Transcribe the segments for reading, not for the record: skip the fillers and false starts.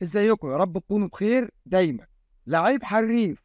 ازيكم؟ يا رب تكونوا بخير دايما. لعيب حريف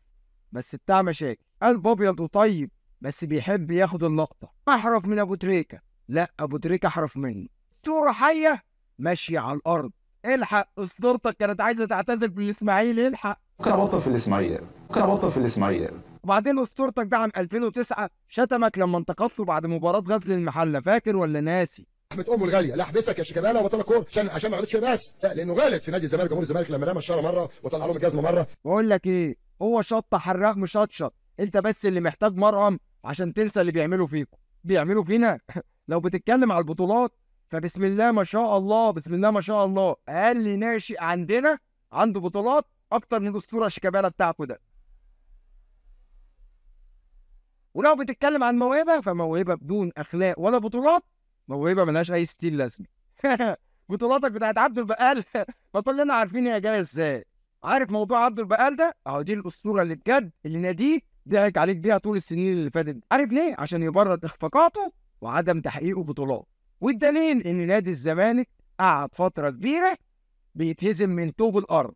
بس بتاع مشاكل، قلب ابيض وطيب بس بيحب ياخد اللقطة، احرف من ابو تريكه، لا ابو تريكه احرف منه. اسطورة حيه ماشية على الارض. الحق اسطورتك كانت عايزه تعتزل في الاسماعيلي، الحق. ممكن ابطل في الاسماعيلي، ممكن ابطل في الاسماعيلي. وبعدين اسطورتك ده عام 2009 شتمك لما انتقدته بعد مباراة غزل المحلة، فاكر ولا ناسي؟ احمد امه الغالية، لا احبسك يا شيكابالا وبطل كورة عشان ما غلطش بس، لا لانه غلط في نادي الزمالك، جمهور الزمالك لما رمى الشارة مرة وطلع لهم الجزمة مرة. بقول لك ايه، هو شطه حراق مشطشط، انت بس اللي محتاج مرهم عشان تنسى اللي بيعملوا فيكم، بيعملوا فينا. لو بتتكلم على البطولات فبسم الله ما شاء الله، بسم الله ما شاء الله، اقل ناشئ عندنا عنده بطولات اكتر من اسطورة شيكابالا بتاعكم ده. ولو بتتكلم عن موهبة فموهبه بدون اخلاق ولا بطولات، موهبة ملهاش اي style لازمه. بطولاتك بتاعت عبد البقال ما كلنا عارفين هي جاية ازاي. عارف موضوع عبد البقال ده؟ اهو دي الاسطورة اللي بجد اللي ناديك ضحك عليك بيها طول السنين اللي فاتت. عارف ليه؟ عشان يبرد اخفاقاته وعدم تحقيقه بطولات. والدليل ان نادي الزمالك قعد فترة كبيرة بيتهزم من طوب الارض،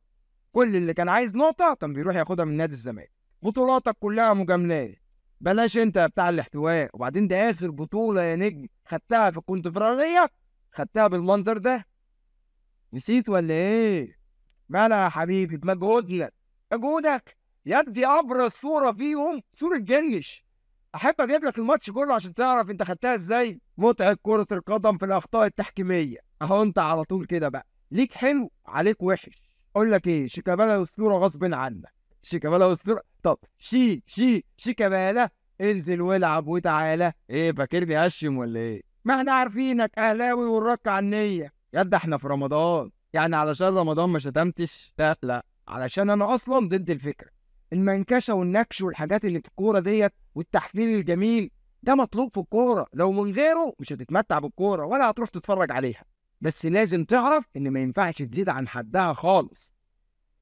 كل اللي كان عايز نقطة كان بيروح ياخدها من نادي الزمالك. بطولاتك كلها مجاملات، بلاش انت بتاع الاحتواء. وبعدين ده اخر بطوله يا نجم خدتها في الكونفدراليه، خدتها بالمنظر ده، نسيت ولا ايه؟ مالها يا حبيبي بمجهودنا، مجهودك يدي ابرز صوره فيهم صوره جنش. احب اجيب لك الماتش كله عشان تعرف انت خدتها ازاي. متعه كره القدم في الاخطاء التحكيميه، اهو انت على طول كده بقى، ليك حلو عليك وحش. اقول لك ايه، شيكابالا اسطورة غصب عنك، شيكابالا اسطورة. طب شي شي شيكابالا انزل والعب وتعالى. ايه فاكرني هشم ولا ايه؟ ما احنا عارفينك اهلاوي والرك على النية. يا احنا في رمضان، يعني علشان رمضان ما شتمتش؟ لا لا، علشان انا اصلا ضد الفكرة. المنكشه والنكش والحاجات اللي في الكورة ديت والتحفيل الجميل ده مطلوب في الكورة، لو من غيره مش هتتمتع بالكورة ولا هتروح تتفرج عليها. بس لازم تعرف ان ما ينفعش تزيد عن حدها خالص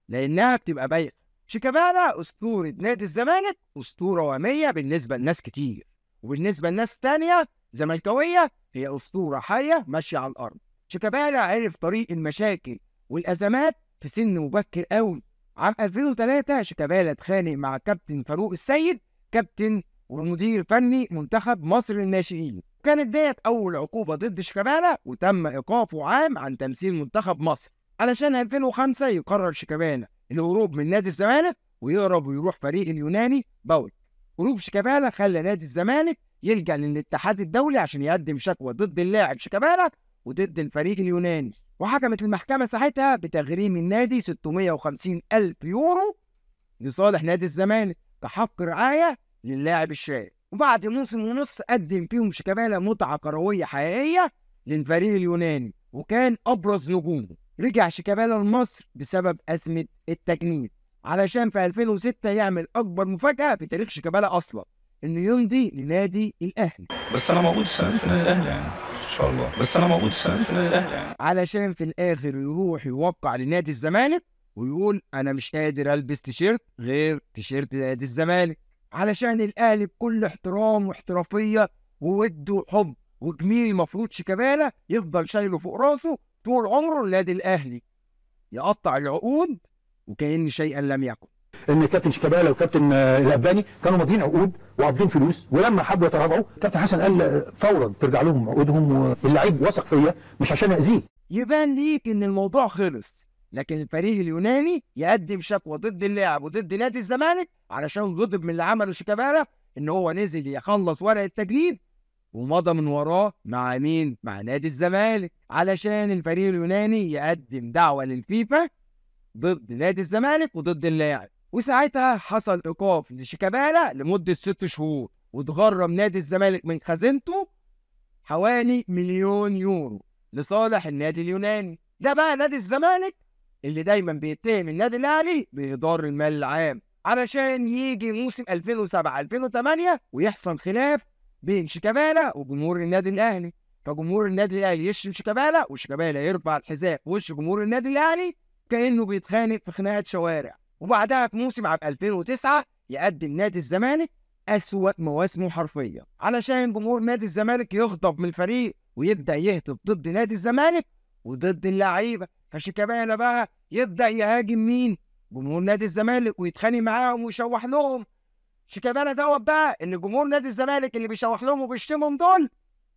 لانها بتبقى بايخة. شيكابالا اسطورة نادي الزمالك، اسطورة وهمية بالنسبة لناس كتير، وبالنسبة لناس تانية زملكاويه هي اسطورة حيه ماشية على الارض. شيكابالا عرف طريق المشاكل والازمات في سن مبكر قوي. عام 2003 شيكابالا اتخانق مع كابتن فاروق السيد، كابتن ومدير فني منتخب مصر للناشئين. كانت ديت اول عقوبه ضد شيكابالا، وتم ايقافه عام عن تمثيل منتخب مصر. علشان 2005 يقرر شيكابالا الهروب من نادي الزمالك ويهرب ويروح فريق اليوناني باوك. هروب شيكابالا خلى نادي الزمالك يلجأ للاتحاد الدولي عشان يقدم شكوى ضد اللاعب شيكابالا وضد الفريق اليوناني، وحكمت المحكمة ساعتها بتغريم النادي 650 ألف يورو لصالح نادي الزمالك كحق رعاية للاعب الشاب. وبعد موسم ونص قدم فيهم شيكابالا متعة كروية حقيقية للفريق اليوناني وكان أبرز نجومه. رجع شيكابالا لمصر بسبب أزمة التجنيد، علشان في 2006 يعمل أكبر مفاجأة في تاريخ شيكابالا أصلا، إنه يمضي لنادي الأهلي. بس أنا موجود السنة دي في النادي الأهلي يعني إن شاء الله، بس أنا موجود السنة دي في النادي الأهلي يعني. علشان في الآخر يروح يوقع لنادي الزمالك ويقول أنا مش قادر ألبس تيشيرت غير تيشيرت نادي الزمالك. علشان الأهلي بكل احترام واحترافية وود وحب وجميل المفروض شيكابالا يفضل شايله فوق راسه طول عمره النادي الاهلي، يقطع العقود وكأن شيئا لم يكن. ان كابتن شيكابالا وكابتن الأباني كانوا ماضيين عقود وقابضين فلوس، ولما حبوا يتراجعوا كابتن حسن قال فورا ترجع لهم عقودهم، واللعيب وثق فيا مش عشان اذيه. يبان ليك ان الموضوع خلص، لكن الفريق اليوناني يقدم شكوى ضد اللاعب وضد نادي الزمالك علشان غضب من اللي عمله شيكابالا، ان هو نزل يخلص ورق التجنيد ومضى من وراه مع مين؟ مع نادي الزمالك. علشان الفريق اليوناني يقدم دعوة للفيفا ضد نادي الزمالك وضد اللاعب، وساعتها حصل ايقاف لشيكابالا لمدة 6 شهور، واتغرم نادي الزمالك من خزينته حوالي 1,000,000 يورو لصالح النادي اليوناني. ده بقى نادي الزمالك اللي دايما بيتهم النادي الاهلي بإهدار المال العام، علشان يجي موسم 2007 2008 ويحصل خلاف بين شيكابالا وجمهور النادي الاهلي، فجمهور النادي الاهلي يشتم شيكابالا وشيكابالا يرفع الحذاء في وش جمهور النادي الاهلي كانه بيتخانق في خناقه شوارع. وبعدها في موسم عام 2009 يقدم نادي الزمالك اسوأ مواسمه حرفيا، علشان جمهور نادي الزمالك يغضب من الفريق ويبدا يهتف ضد نادي الزمالك وضد اللعيبة. فشيكابالا بقى يبدا يهاجم مين؟ جمهور نادي الزمالك، ويتخانق معاهم ويشوح لهم. شيكابالا دوت بقى ان جمهور نادي الزمالك اللي بيشوح لهم وبيشتمهم دول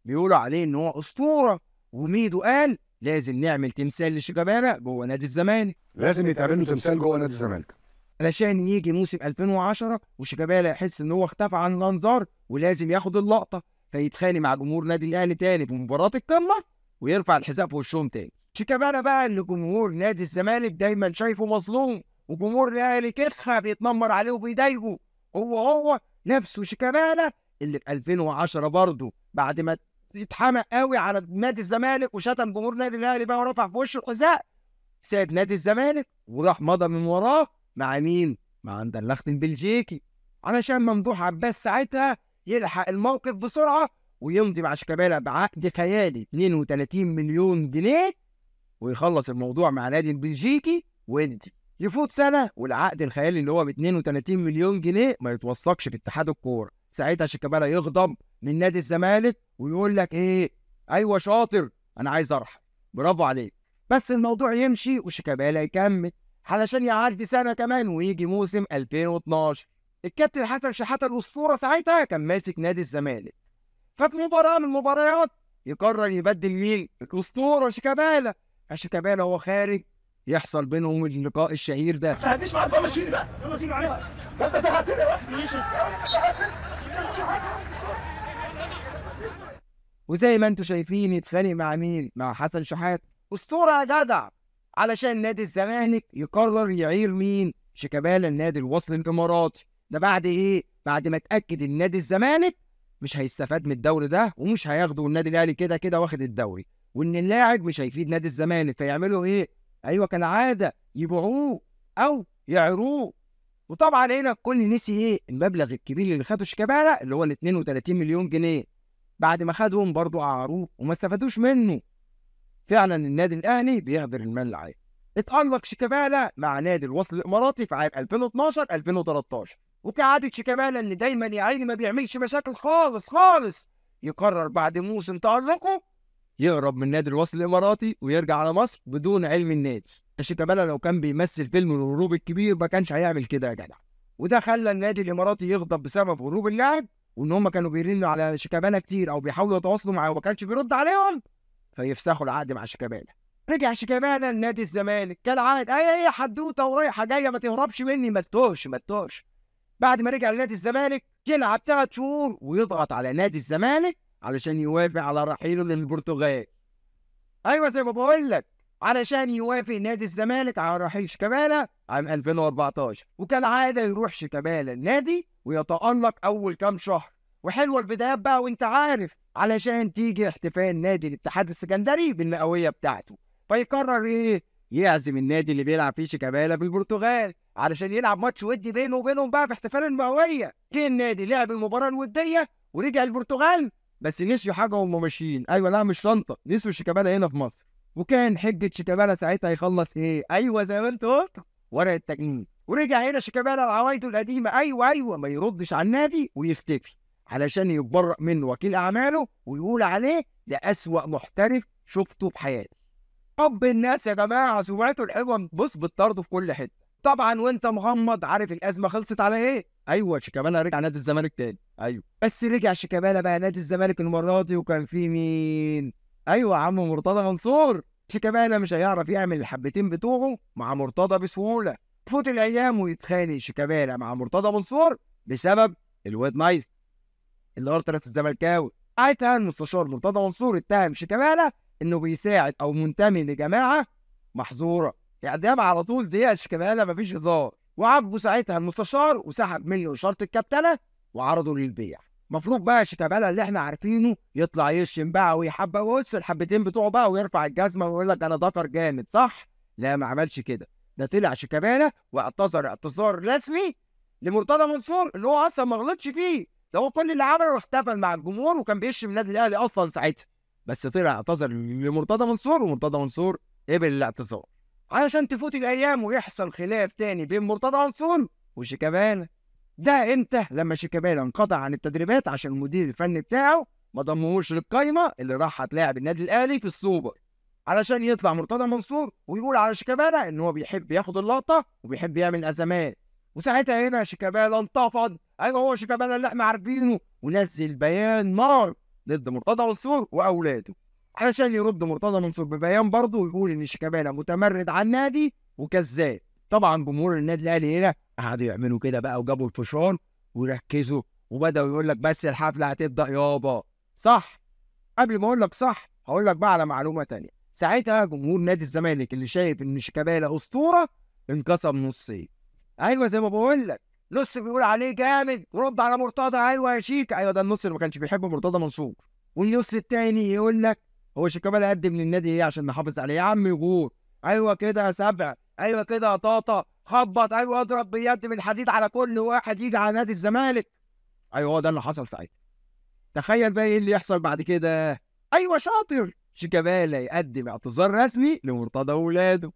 بيقولوا عليه ان هو اسطورة، وميدو قال لازم نعمل تمثال لشيكابالا جوه نادي الزمالك، لازم يتعمل له تمثال جوه نادي الزمالك، علشان يجي موسم 2010 وشيكابالا يحس ان هو اختفى عن الانظار ولازم ياخد اللقطة، فيتخانق مع جمهور نادي الاهلي تاني في مباراة القمه ويرفع الحذاء في وشهم تاني. شيكابالا بقى اللي جمهور نادي الزمالك دايما شايفه مظلوم، وجمهور الاهلي كخه بيتنمر عليه وبيضايقه، هو نفسه شيكابالا اللي في 2010 برضه بعد ما اتحمق قوي على نادي الزمالك وشتم جمهور نادي الاهلي بقى ورفع في وشه الحذاء، ساب نادي الزمالك وراح مضى من وراه مع مين؟ مع اندرلخت البلجيكي، علشان ممدوح عباس ساعتها يلحق الموقف بسرعة ويمضي مع شيكابالا بعقد خيالي 32 مليون جنيه ويخلص الموضوع مع نادي البلجيكي. ودي يفوت سنة والعقد الخيالي اللي هو ب 32 مليون جنيه ما يتوثقش في اتحاد الكورة. ساعتها شيكابالا يغضب من نادي الزمالك ويقول لك ايه؟ ايوه شاطر، انا عايز ارحل، برافو عليك. بس الموضوع يمشي وشيكابالا يكمل علشان يعدي سنة كمان ويجي موسم 2012. الكابتن حسن شحاته الاسطورة ساعتها كان ماسك نادي الزمالك، ففي مباراة من المباريات يقرر يبدل مين؟ الاسطورة شيكابالا. فشيكابالا هو خارج يحصل بينهم اللقاء الشهير ده. ما تهديش مع البابا شيل بقى، يلا شيل عليها، انت زهقتني يا وزي ما انتم شايفين يتخانق مع مين؟ مع حسن شحاته، اسطورة يا جدع، علشان نادي الزمالك يقرر يعير مين؟ شيكابالا النادي الوصل الاماراتي. ده بعد ايه؟ بعد ما اتاكد ان نادي الزمالك مش هيستفاد من الدوري ده ومش هياخده، والنادي الاهلي كده كده واخد الدوري، وان اللاعب مش هيفيد نادي الزمالك، فيعملوا ايه؟ ايوه كالعادة يبيعوه او يعيروه. وطبعا هنا الكل نسي ايه؟ المبلغ الكبير اللي خده شيكابالا اللي هو ال 32 مليون جنيه. بعد ما خدهم برضه اعاروه وما استفادوش منه. فعلا النادي الاهلي بيهدر المال العام. اتألق شيكابالا مع نادي الوصل الاماراتي في عام 2012 2013، وكعادة شيكابالا اللي دايما يا عيني ما بيعملش مشاكل خالص خالص، يقرر بعد موسم تألقه يهرب من نادي الوصل الاماراتي ويرجع على مصر بدون علم النادي. شيكابالا لو كان بيمثل فيلم الهروب الكبير ما كانش هيعمل كده يا جدع. وده خلى النادي الاماراتي يغضب بسبب هروب اللاعب، وان هم كانوا بيرنوا على شيكابالا كتير او بيحاولوا يتواصلوا معاه وما كانش بيرد عليهم، فيفسخوا العقد مع شيكابالا. رجع شيكابالا لنادي الزمالك كالعادة، اي حدوتة ورايحه جاية، ما تهربش مني، ما تتوهش ما تتوهش. بعد ما رجع لنادي الزمالك يلعب 3 شهور ويضغط على نادي الزمالك علشان يوافق على رحيله للبرتغال. ايوه زي ما بقول لك، علشان يوافق نادي الزمالك على رحيل شيكابالا عام 2014. وكالعادة يروح شيكابالا النادي ويتألق اول كام شهر، وحلوه البدايات بقى وانت عارف، علشان تيجي احتفال نادي الاتحاد السكندري بالمئويه بتاعته، فيقرر ايه؟ يعزم النادي اللي بيلعب فيه شيكابالا بالبرتغال علشان يلعب ماتش ودي بينه وبينهم بقى في احتفال المئويه. جه النادي لعب المباراة الودية ورجع البرتغال، بس نسيوا حاجة وهم ماشيين، ايوه لا مش شنطه، نسيوا شيكابالا هنا في مصر. وكان حجه شيكابالا ساعتها يخلص ايه؟ ايوه زي ما انت قلت، ورق التجنيد. ورجع هنا شيكابالا لعوايده القديمة، ايوه ما يردش على النادي ويختفي علشان يتبرأ منه وكيل اعماله ويقول عليه ده اسوأ محترف شفته في حياتي. حب الناس يا جماعة، سمعته الحلوة بص بتطرده في كل حتة. طبعا وانت مغمض عارف الازمة خلصت على ايه؟ ايوه شيكابالا رجع نادي الزمالك تاني، ايوه بس رجع شيكابالا بقى نادي الزمالك المرة دي، وكان في مين؟ ايوه عم مرتضى منصور. شيكابالا مش هيعرف يعمل الحبتين بتوعه مع مرتضى بسهولة. تفوت الايام ويتخانق شيكابالا مع مرتضى منصور بسبب الواد نايس اللي هو رئيس الزملكاوي. ساعتها المستشار مرتضى منصور اتهم شيكابالا انه بيساعد او منتمي لجماعة محظورة، اعدام على طول دي شيكابالا مفيش هزار. وعاقبه ساعتها المستشار وسحب منه اشارة الكابتنه وعرضه للبيع. مفروض بقى شيكابالا اللي احنا عارفينه يطلع يشم بقى ويحبه ويقص الحبتين بتوعه بقى ويرفع الجزمة ويقول لك انا ضفر جامد، صح؟ لا ما عملش كده، ده طلع شيكابالا واعتذر اعتذار رسمي لمرتضى منصور اللي هو اصلا ما غلطش فيه، ده هو كل اللي عمله احتفل مع الجمهور وكان بيشتم النادي الاهلي اصلا ساعتها، بس طلع اعتذر لمرتضى منصور ومرتضى منصور قبل الاعتذار. علشان تفوت الايام ويحصل خلاف تاني بين مرتضى منصور وشيكابالا. ده امتى؟ لما شيكابالا انقطع عن التدريبات عشان المدير الفني بتاعه ما ضمهوش للقايمه اللي راح هتلاعب النادي الاهلي في السوبر. علشان يطلع مرتضى منصور ويقول على شيكابالا ان هو بيحب ياخد اللقطة وبيحب يعمل ازمات. وساعتها هنا شيكابالا انتفض، ايوه هو شيكابالا اللي احنا عارفينه، ونزل بيان نار ضد مرتضى منصور واولاده، علشان يرد مرتضى منصور ببيان برضه ويقول ان شيكابالا متمرد على النادي وكذاب. طبعا جمهور النادي الاهلي هنا قعدوا يعملوا كده بقى، وجابوا الفشار وركزوا وبداوا يقول لك بس الحفلة هتبدا يابا. صح، قبل ما اقول لك صح هقول لك بقى على معلومة ثانية. ساعتها جمهور نادي الزمالك اللي شايف ان شيكابالا اسطورة انقسم نصين. ايوه زي ما بقول لك، نص بيقول عليه جامد ورد على مرتضى، ايوه يا شيكا، ايوه ده النص اللي ما كانش بيحب مرتضى منصور. والنص الثاني يقول لك هو شيكابالا قدم للنادي ايه عشان نحافظ عليه؟ يا عم يغور، ايوه كده يا سبع، ايوه كده يا طاطا، خبط، ايوه اضرب بيد من الحديد على كل واحد يجي على نادي الزمالك. ايوه هو ده اللي حصل ساعتها. تخيل بقى ايه اللي يحصل بعد كده؟ ايوه شاطر، شيكابالا يقدم اعتذار رسمي لمرتضى وولاده.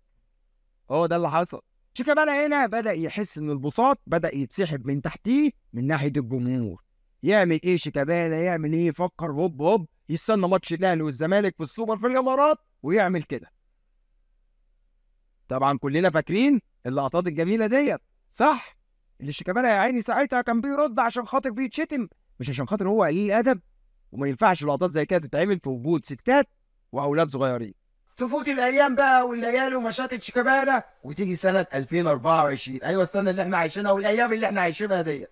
هو ده اللي حصل. شيكابالا هنا بدأ يحس ان البساط بدأ يتسحب من تحتيه من ناحية الجمهور. يعمل ايه شيكابالا؟ يعمل ايه؟ يفكر، هوب هوب، يستنى ماتش الاهلي والزمالك في السوبر في الامارات ويعمل كده. طبعا كلنا فاكرين اللقطات الجميلة ديت، صح؟ اللي شيكابالا يا عيني ساعتها كان بيرد عشان خاطر بيتشتم، مش عشان خاطر هو قليل ادب، وما ينفعش لقطات زي كده تتعمل في وجود ستات واولاد صغيرين. تفوت الايام بقى والليالي ومشاكل شيكابالا، وتيجي سنة 2024، ايوه السنة اللي احنا عايشينها والايام اللي احنا عايشينها ديت،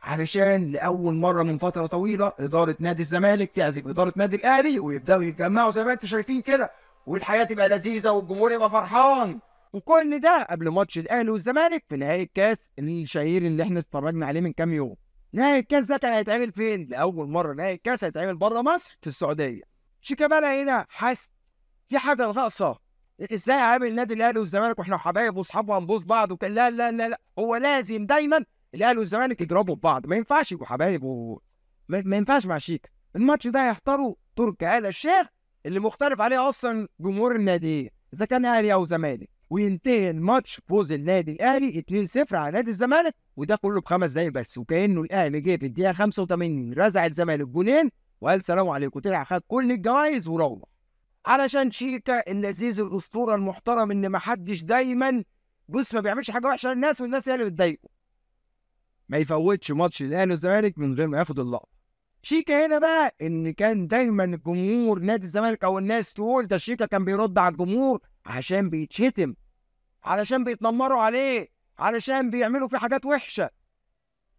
علشان لاول مرة من فترة طويلة ادارة نادي الزمالك تعزف ادارة نادي الاهلي، ويبداوا يتجمعوا زي ما انتم شايفين كده، والحياة تبقى لذيذة والجمهور يبقى فرحان. وكل ده قبل ماتش الاهلي والزمالك في نهائي الكاس الشهير اللي احنا اتفرجنا عليه من كام يوم. نهائي الكاس ده كان هيتعمل فين؟ لاول مرة نهائي الكاس هيتعمل بره مصر في السعودية. شيكابالا هنا حس في حاجة ناقصه، ازاي عامل نادي الاهلي والزمالك واحنا حبايب واصحاب وهنبوظ بعض لا لا لا لا، هو لازم دايما الاهلي والزمالك يضربوا في بعض، ما ينفعش يبقوا حبايب ما ينفعش مع شيكا. الماتش ده هيحضره تركي آل الشيخ اللي مختلف عليه اصلا جمهور الناديين اذا كان اهلي او زمالك، وينتهي الماتش فوز النادي الاهلي 2-0 على نادي الزمالك، وده كله ب5 دقايق بس، وكانه الاهلي جه في الدقيقة 85 رزع الزمالك جولين وقال سلام عليكم، طلع خد كل الجوائز وروح. علشان شيكا اللذيذ الاسطورة المحترم ان ما حدش دايما بص ما بيعملش حاجة وحشة للناس والناس هي اللي بتضايقه، ما يفوتش ماتش الاهلي والزمالك من غير ما ياخد اللقطة. شيكا هنا بقى ان كان دايما الجمهور نادي الزمالك او الناس تقول ده شيكا كان بيرد على الجمهور عشان بيتشتم، علشان بيتنمروا عليه، علشان بيعملوا فيه حاجات وحشة.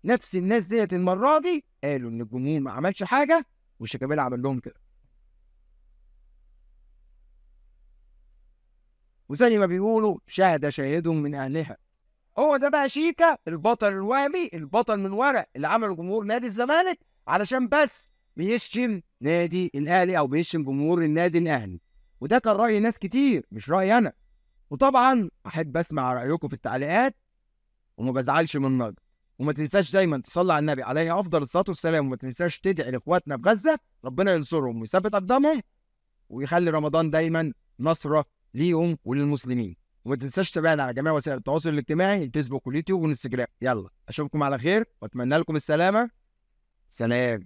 نفس الناس ديت المرة دي قالوا ان الجمهور ما عملش حاجة وشيكابالا عمل لهم كده. وزي ما بيقولوا شاهد شاهدهم من اهلها. هو ده بقى شيكا البطل الوهمي، البطل من ورق اللي عمله جمهور نادي الزمالك علشان بس بيشتم نادي الاهلي او بيشتم جمهور النادي الاهلي. وده كان راي ناس كتير مش رايي انا. وطبعا احب اسمع رايكم في التعليقات، وما بزعلش من النقد. وما تنساش دايما تصلي على النبي عليه افضل الصلاة والسلام، وما تنساش تدعي لاخواتنا في غزة ربنا ينصرهم ويثبت اقدامهم ويخلي رمضان دايما نصره ليهم وللمسلمين. وما تنساش تابعنا على جميع وسائل التواصل الاجتماعي، الفيسبوك واليوتيوب والانستجرام. يلا اشوفكم على خير واتمنى لكم السلامة. سلام.